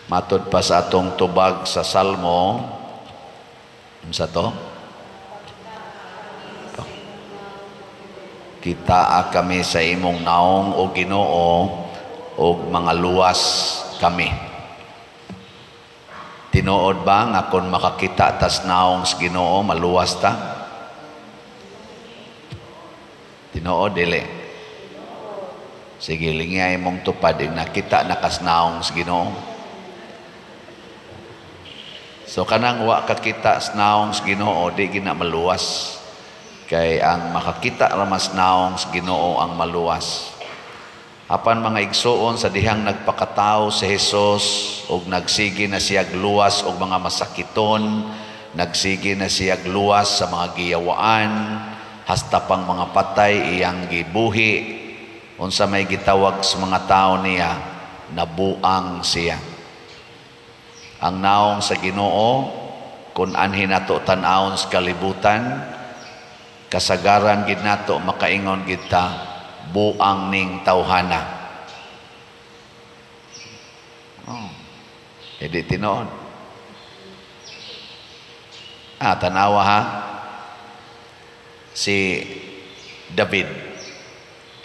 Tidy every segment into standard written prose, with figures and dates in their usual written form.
Matod pa sa atong tubag sa Salmo, unsa to? Kitaa kami sa imong naong, o Ginoo, og mga luwas kami. Tinuod ba nga kung makakita tas naong sa Ginoo, maluwas ta? Tinuod dili? Sige, lingya imong tupad, nakita na kas naong sa Ginoo. So kanang wa kakita sa naong sa Ginoo, di gina maluwas. Kay ang makakita ra mas naong sa Ginoo ang maluwas. Apan, mga igsuon, sa dihang nagpakatao si Jesus ug nagsige na siya luwas og mga masakiton, nagsige na siya luwas sa mga giyawaan, hasta pang mga patay iyang gibuhi. Unsa may gitawag sa mga tao niya? Nabuang siya. Ang naong sa Ginoo, kung anhin nato tan-awon sa kalibutan, kasagaran gid nato makaingon gid ta, "Buang ning tawhana." Oh. Hindi tinuod? Ah, tanawa ha. Si David,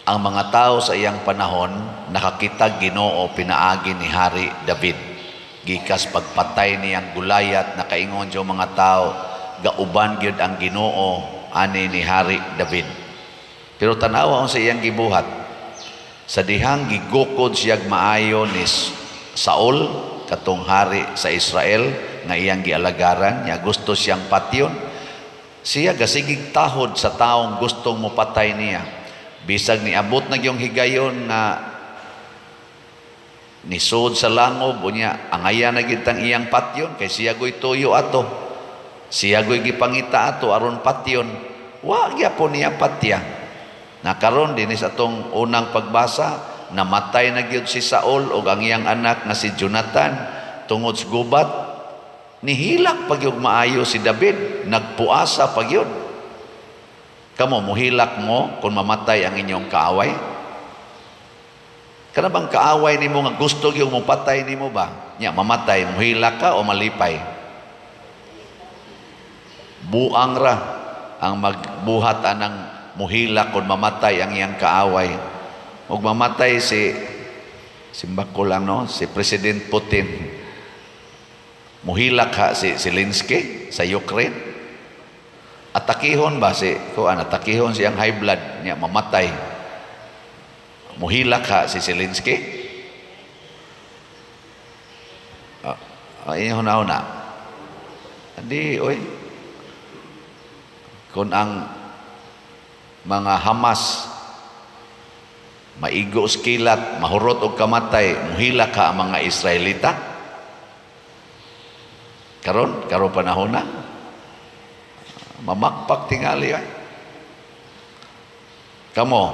ang mga tao sa iyang panahon nakakita Ginoo pinaagi ni Hari David. Gikas pagpatay niyang Goliath, nakaingon yung mga tao, "Gauban gyud ang Ginoo ani ni Hari David." Pero tanawa sa iyang gibuhat. Sa dihang gigukod siyag maayo ni Saul, katong hari sa Israel nga iyang gialagaran, niya gusto siyang patyon. Siya gasigig tahod sa taong gustong mopatay niya. Bisag niabot na yung higayon nga nisod sa langob, unya angaya na gid tang iyang patyon kay siya goy tuyo ato. Siya goy gipangita ato aron patyon. Wa gyapon niya patya. Na karon dinhi sa atong unang pagbasa, namatay na gyud si Saul ug ang iyang anak nga si Jonathan tungod sa gubat. Nihilak pa gyud maayo si David, nagpuasa pa gyud. Kamo, muhilak mo kung mamatay ang inyong kaaway? Kana bang kaaway nimo nga gusto gyud mo patay nimo ba? Nya mamatay, muhilak ka o malipay? Buang ra ang magbuhat anang muhilak kung mamatay ang iyang kaaway. Ug mamatay si, simbak ko lang, no, si President Putin. Muhilak ha si Zelensky sa Ukraine? Atakihon ba si kuan, atakihon siyang high blood niya, mamatay. Muhilak ha si Zelensky? Inyo na. Di, oy. Kung ang mga Hamas maigo sa kilat, mahurot og kamatay, muhilak ka ang mga Israelita? Karon, karon panahon na. Mamakpak tingali ay. Kamo,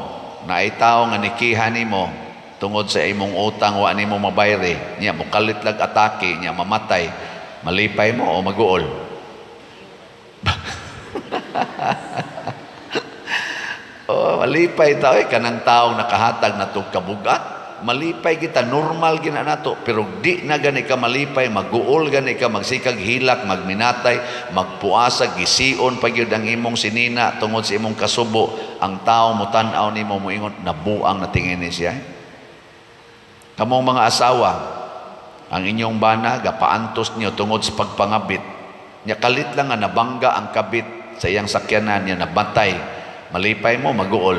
naay tao nga nikiha nimo tungod sa imong utang, wa nimo mabayri, niya mukalit lag atake, niya mamatay, malipay mo o maguol? Oh, malipay ta oy, kanang taong nakahatag natong kabugat. Malipay kita, normal gina nato, pero di na gani ka malipay, maguol gani ka, magsikag hilak, magminatay, magpuasa, gision pa gyud ang imong sinina tungod sa imong kasubo. Ang tao mutan-aw nimo, moingon, "Nabuang na tingin ni siya." Kamong mga asawa, ang inyong bana gapaantos niyo tungod sa pagpangabit. Nya kalit lang nga nabangga ang kabit sa iyang sakyanan niya, nabatay. Malipay mo, maguol?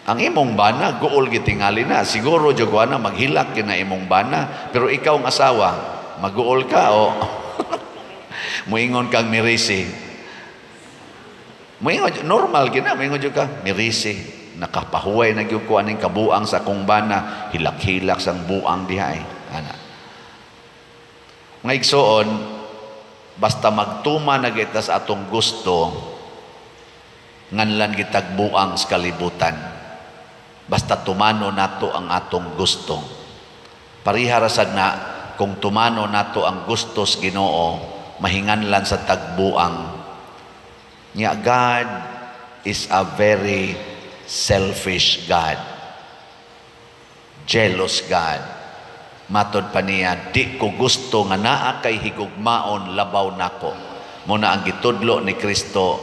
Ang imong bana, guol gitingali na. Siguro jud na maghilak na imong bana. Pero ikaw ang asawa, maguol ka o muingon kang mirisi? Muingon, normal gina, muingon jud ka, "Mirisi. Nakapahuway na gyud ko aning kabuang sa akong bana, hilak-hilak sang buang diha ay." Ana. Mga igsoon, basta magtuma na kita sa atong gusto, nganlan kitag buang sa kalibutan. Basta tumano nato ang atong gusto. Pareha ra sad na kung tumano nato ang gusto sa Ginoo, mahinganlan sa tagbuang. Nya God is a very selfish God. Jealous God. Matod pa niya, "Di ko gusto nga naa kay higugmaon labaw nako." Muna ang gitudlo ni Kristo,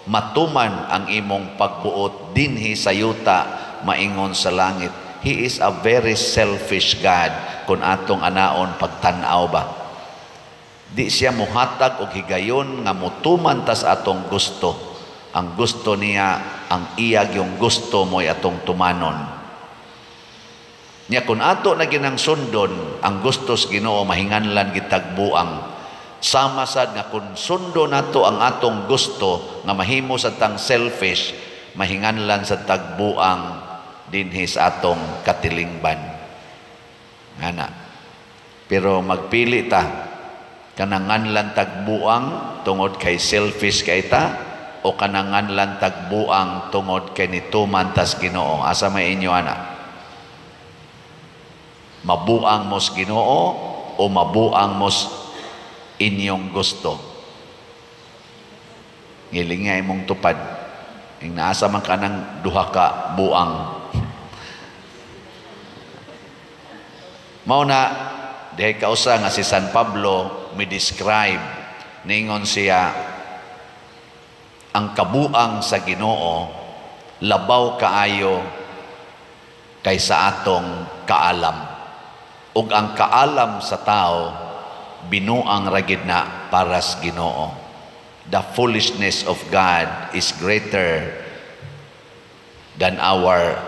matuman ang imong pagbuot dinhi sa yuta maingon sa langit. He is a very selfish God kung atong anaon pagtan-aw ba. Di siya muhatag og higayon nga mutuman tas atong gusto. Ang gusto niya, ang iya yung gusto mo'y atong tumanon. Nya kung ato na ginang sundon ang gusto sa Ginoo, mahinganlan gitag buang. Sama sad nga kung sundo nato ang atong gusto nga mahimo sa tang selfish, mahinganlan sa tagbuang dinhi sa atong katilingban. Ana. Pero magpili ta, kanang nganlan tagbuang tungod kay selfish kay ta o kanang nganlan tagbuang tungod kay nituman tas Ginoo. Asa may inyo ana? Mabuang mos Ginoo o mabuang mos inyong gusto? Ngiling nga imong tupad. Ing naasa man ka ng duha ka buang. Mao na dihay kausa nga si San Pablo mi describe, ningon siya, ang kabuang sa Ginoo labaw kaayo kaysa atong kaalam, ug ang kaalam sa tao binuang ra gid na para sa Ginoo. The foolishness of God is greater than our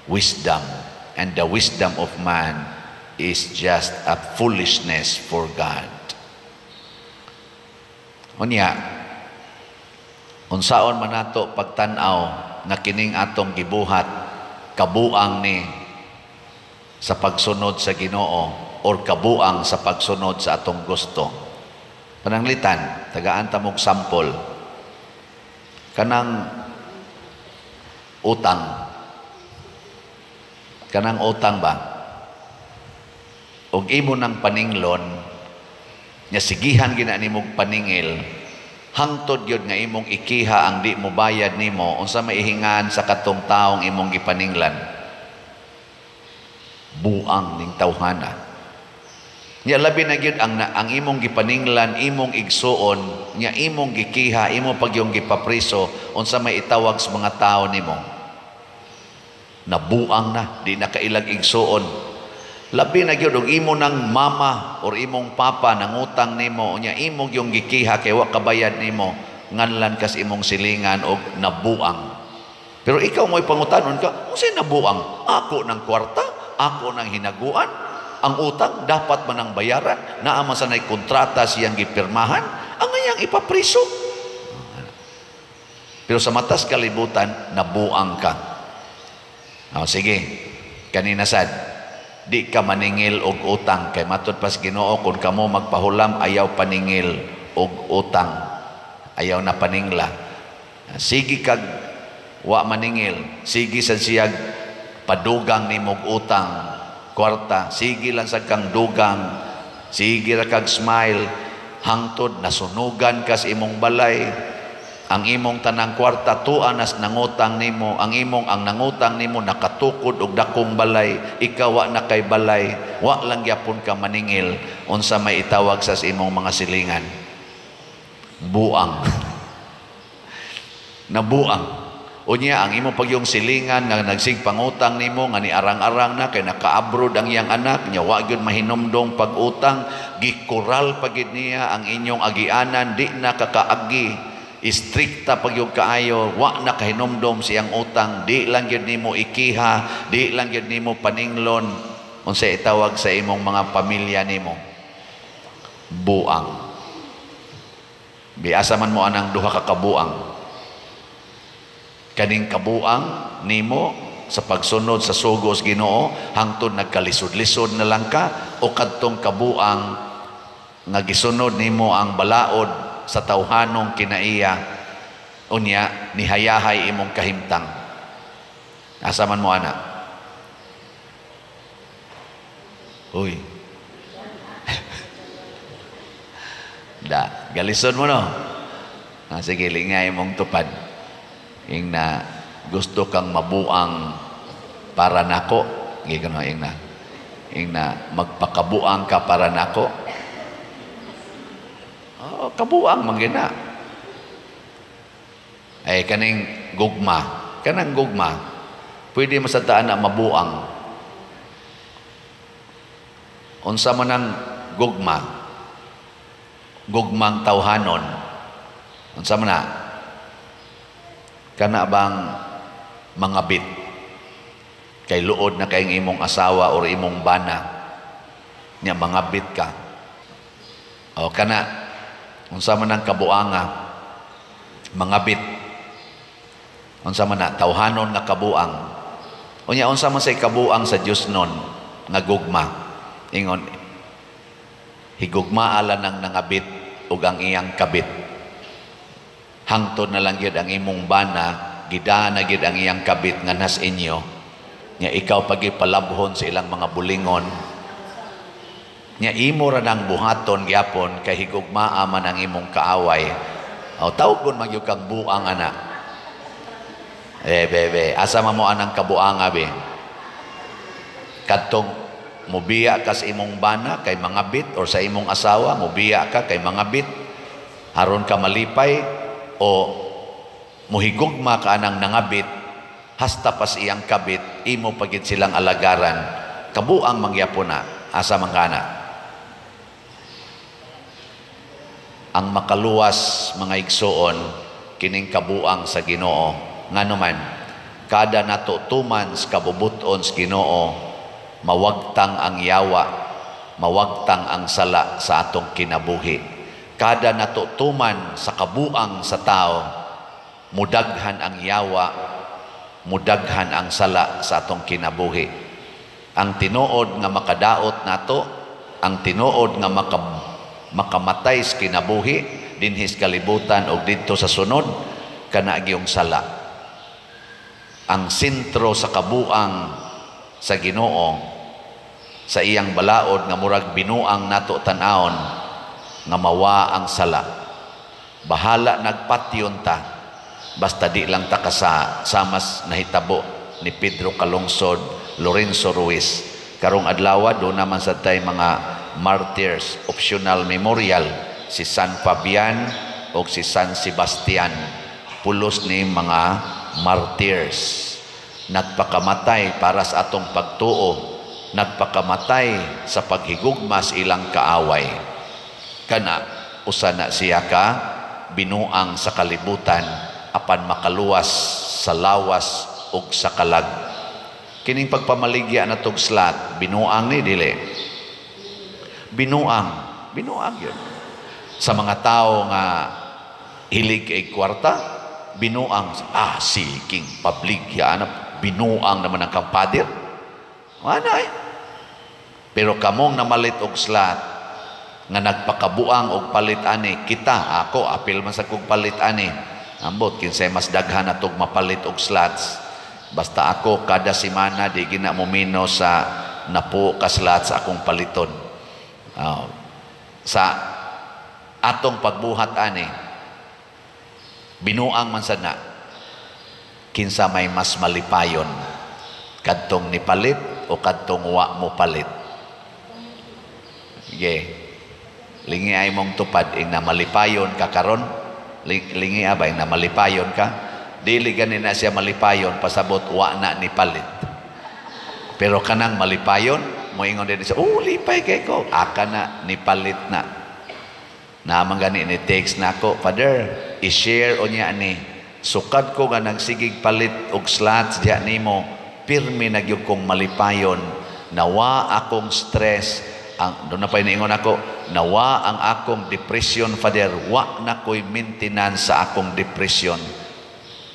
wisdom, and the wisdom of man is just a foolishness for God. Unya, unsaon man nato pagtan-aw nga kining atong gibuhat kabuang ni sa pagsunod sa Ginoo or kabuang sa pagsunod sa atong gusto? Pananglitan, tagaan ta mog sample. Kanang utang. Kanang utang ba? Og imo nang paninglon, nya sigihan gina nimog paningil, hangtod gyud nga imong ikiha ang di mo bayad nimo, unsa may ihingan sa katong taong imong gipaninglan? Buang ning tawhana. Nya labi na gyud ang imong gipaninglan, imong igsuon, nya imong gikiha, imo pagyong gipapriso, unsa may itawag sa mga tao nimo? Nabuang na, di na kailag igsuon. Labi na gyud og imo nang mama or imong papa nangutang nimo, unya imo gyung gikiha kay wa kabayad nimo, nganlan kas imong silingan og nabuang. Pero ikaw mo'y pangutanon ka, unsay nabuang? Ako ng kwarta, ako ng hinaguan, ang utang dapat man ang bayaran, naa man sa nay kontrata siyang gipirmahan, ang ngayang ipapriso. Pero sa matas kalibutan, nabuang ka. O, sige, kanina sad, di ka maningil og utang kay matud pas Ginoo, kung kamo magpahulam, ayaw paningil og utang, ayaw na paningla. Sige kag wa maningil, sige sad siyag padugang nimog utang kwarta, sige lang sad kang dugang, sige ra kag smile hangtod nasunugan ka sa imong balay. Ang imong tanang kwarta tuan nas nangutang nimo, ang imong ang nangutang nimo nakatukod og dakong balay, ikaw wa na kay balay, wa lang gyapon ka maningil, unsa may itawag sa imong mga silingan? Buang. Nabuang. Unya ang imong pagyong silingan nga nagsig pangutang nimo nga niarang-arang na kay naka-abroad ang iyang anak, nya wa gyud mahinumdong pag-utang, gikural pagid niya ang inyong agianan, di na kakaagi, istrikta pagyog kaayo, wa na kahinumdom siyang utang, di lang gyud nimo ikiha, di lang gyud nimo paninglon, unsa itawag sa imong mga pamilya nimo? Buang. Biasa man mo anang duha ka kabuang. Kaning kabuang nimo sa pagsunod sa sugos Ginoo hangtod nagkalisod-lisod na lang ka, o kadtong kabuang nga gisunod nimo ang balaod sa tawhanong kinaiya, unya nihayahay imong kahimtang. Asa man mo ana? Uy. Da, galisod mo no. Ah, sige, lingay imong tupad. Ing na gusto kang mabuang para nako, gigano ing na. Ingna magpakabuang ka para nako. Oh, kabuang man gina. Ay kaning gugma, kanang gugma. Pwede mo sa taan na mabuang. Unsa man ang gugma? Gugmang tawhanon. Unsa man na? Kana bang mga bit kay luod na kayong imong asawa or imong bana nya mga bit ka o kana unsa man ang kabuanga, mga bit, unsa man na tawhanon nga kabuang. Unya unsa man say kabuang sa Dios nun nga gugma? Ingon higugmaa lang ng nangabit ug ang iyang kabit. Hangtod na lang gyud ang imong bana, gidana gyud ang iyang kabit nga nas inyo nya ikaw pagipalabhon sa ilang mga bulingon nya imo ra nang buhaton gyapon kay higugmaa man ang imong kaaway. O tawgon man gyud kang buang ana. Eh bebe, asa man mo anang kabuanga be? Kadtong mubiya ka sa imong bana kay mga bit or sa imong asawa mubiya ka kay mga bit aron ka malipay, o muhigugma ka anang nangabit hasta pas iyang kabit, imo pagid silang alagaran? Kabuang mangyapon na. Asa man kana ang makaluwas, mga igsuon? Kining kabuang sa Ginoo. Ngano man kada nato tuman sa kabubuton sa Ginoo, mawagtang ang yawa, mawagtang ang sala sa atong kinabuhi. Kada nato tuman sa kabuang sa tao, mudaghan ang yawa, mudaghan ang sala sa atong kinabuhi. Ang tinuod nga makadaot nato, ang tinuod nga makamatay sa kinabuhi dinhi sa kalibutan og didto sa sunod, kana gyung sala. Ang sentro sa kabuang sa Ginoo sa iyang balaod nga murag binuang nato tan-awon nga mawa ang sala. Bahala nagpatyon ta, basta di lang ta kasa samas nahitabo ni Pedro Calungsod, Lorenzo Ruiz. Karong adlaw do naman sa tay mga martyrs optional memorial, si San Fabian o si San Sebastian. Pulos ni mga martyrs, nagpakamatay para sa atong pagtuo, nagpakamatay sa paghigugma sa ilang kaaway. Kana usa na siya ka binuang sa kalibutan apan makaluwas sa lawas ug sa kalag. Kining pagpamaligya na tog slat, binuang ni dili? Binuang, binuang yun. Sa mga tao nga hilig kay kwarta, binuang. Ah, si King Pabligya, ano, binuang naman ang kampadir. Ano eh? Pero kamong namalit og slat, nga nagpakabuang og palit ani, kita, ako, apil man sa kong palit ani. Ambot, kinsay mas daghan na tog mapalit og slots. Basta ako, kada semana, di gina mo mino sa napo ka slots akong paliton. Sa atong pagbuhat ani, binuang man sad na, kinsa may mas malipayon, kadtong nipalit o kadtong wa mo palit? Sige. Lingi ay mong tupad ing na malipayon ka karon. Lingi abay na malipayon ka. Dili gani na siya malipayon pasabot wa na ni palit. Pero kanang malipayon, moingon din siya, "Oh, lipay kay ko." Aka na ni palit na. Naman gani ni text nako, "Father, i-share o niya ni. Sukad ko nga nagsigig palit og slots diha nimo, pirmi na gyud kong malipayon. Nawa akong stress." Ang doon na pa iniingon ako, "Nawa ang akong depression, Father, wa na ko'y maintenance sa akong depression.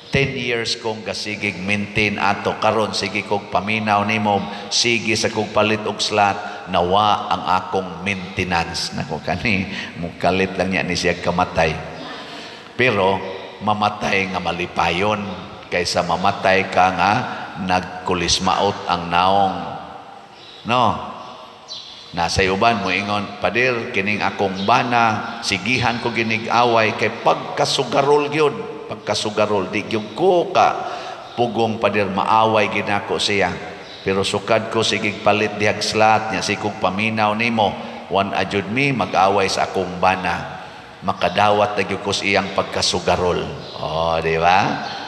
10 years kong gasigig maintain ato, karon sige kog paminaw nimo, sige sa kog palit og slot, nawa ang akong maintenance." Nako kani mukalit lang niya ni siya kamatay. Pero mamatay nga malipayon kaysa mamatay ka nga nagkulismaot ang naong. No? Nasa uban mo ingon, "Pader, kining akong bana, sigihan ko ginig-away kay pagkasugarol gyud, pagkasugarol di gyud ko ka pugong, pader, maaway ginako siya." Pero sukad ko sigig palit dihag slot nya, sikog paminaw nimo, wan ajud mi mag-away sa akong bana. Makadawat na gyud ko sa iyang pagkasugarol. Oh, di ba?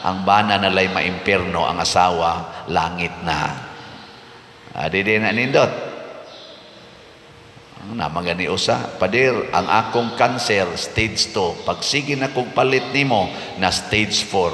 Ang bana na lay maimpierno, ang asawa langit na. Ah, di di na nindot. Ang naman gani usa, "Pader, ang akong cancer stage 2. Pagsige na kong palit nimo na stage 4.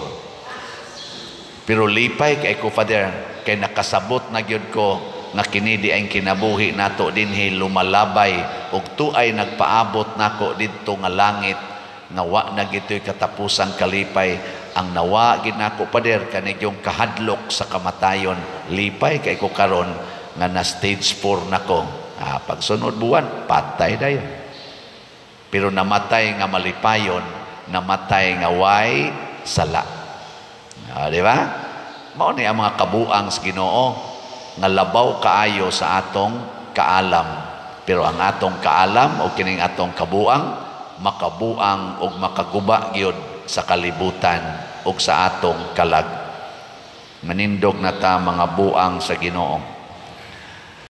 Pero lipay kay ko, Father, kay nakasabot na gyud ko nga kini di ang kinabuhi nato dinhi lumalabay ug tuay nagpaabot nako didto nga langit nga wa na gito'y katapusang kalipay. Ang nawa gid nako, Pader, kani yung kahadlok sa kamatayon. Lipay kay ko karon nga na stage 4 nako." Ah, pagsunod buwan patay dayon, pero namatay nga malipayon, namatay nga way sala. Ah, di ba? Mao ni ang mga kabuang sa Ginoo nga labaw kaayo sa atong kaalam. Pero ang atong kaalam o kining atong kabuang makabuang og makaguba gyud sa kalibutan ug sa atong kalag. Manindog na ta, mga buang sa Ginoo.